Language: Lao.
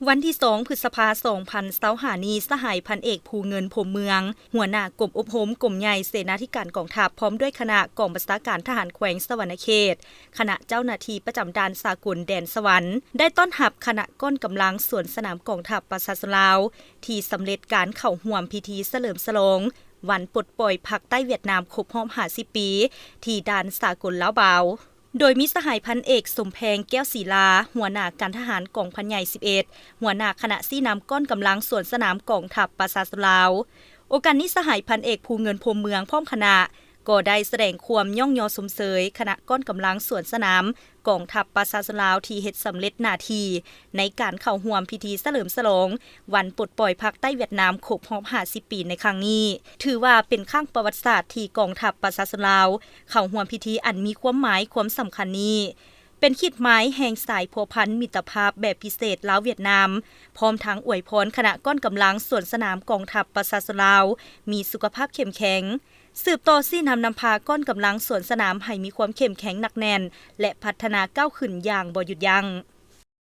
ວັນທີສອງ ພຶດສະພາ ສອງພັນຊາວຫ້ານີ້, ສະຫາຍພັນເອກ ພູເງິນ ພົມເມືອງ ຫົວໜ້າກົມອົບຮົມ ກົມໃຫຍ່ເສນາທິການກອງທັບ ພ້ອມດ້ວຍຄະນະກອງບັນຊາການທະຫານແຂວງສະຫວັນນະເຂດ, ຄະນະເຈົ້າໜ້າທີ່ປະຈຳດ່ານສາກົນແດນສະຫວັນ ໄດ້ຕ້ອນຮັບຄະນະກ້ອນກຳລັງສວນສະໜາມກອງທັບປະຊາຊົນລາວ ທີ່ສຳເລັດການເຂົ້າຮ່ວມພິທີສະເຫຼີມສະຫຼອງວັນປົດປ່ອຍພາກໃຕ້ຫວຽດນາມຄົບຮອບຫ້າສິບປີ ທີ່ດ່ານສາກົນລາວບາວ. ໂດຍມີສະຫາຍພັນເອກ ສົມແພງ ແກ້ວສີລາ ຫົວໜ້າການທະຫານກອງພັນໃຫຍ່ສິບເອັດ ຫົວໜ້າຄະນະຊີ້ນຳກ້ອນກຳລັງສວນສະໜາມກອງທັບປະຊາຊົນລາວ. ໂອກາດນີ້ ສະຫາຍພັນເອກ ພູເງິນ ພົມເມືອງ ພ້ອມຄະນະ ກໍໄດ້ສະແດງຄວາມຍ້ອງຍໍຊົມເຊີຍຄະນະກ້ອນກຳລັງສວນສະໜາມກອງທັບປະຊາຊົນລາວ ທີ່ເຮັດສຳເລັດໜ້າທີ່ໃນການເຂົ້າຮ່ວມພິທີສະເຫຼີມສະຫຼອງ ວັນປົດປ່ອຍພາກໃຕ້ຫວຽດນາມຄົບຮອບຫ້າສິບປີໃນຄັ້ງນີ້ ຖືວ່າເປັນຄັ້ງປະຫວັດສາດທີ່ກອງທັບປະຊາຊົນລາວເຂົ້າຮ່ວມພິທີອັນມີຄວາມໝາຍຄວາມສຳຄັນນີ້, ເປັນຂີດໝາຍແຫ່ງສາຍພົວພັນມິດຕະພາບແບບພິເສດລາວຫວຽດນາມ, ພ້ອມທັງອວຍພອນຄະນະກ້ອນກຳລັງສວນສະໜາມກອງທັບປະຊາຊົນລາວມີສຸຂະພາບເຂັ້ມແຂງ, ສືບຕໍ່ຊີ້ນຳນຳພາກ້ອນກຳລັງສວນສະໜາມໃຫ້ມີຄວາມເຂັ້ມແຂງໜັກແໜ້ນ ແລະ ພັດທະນາກ້າວຂຶ້ນຢ່າງບໍ່ຢຸດຢັ້ງ.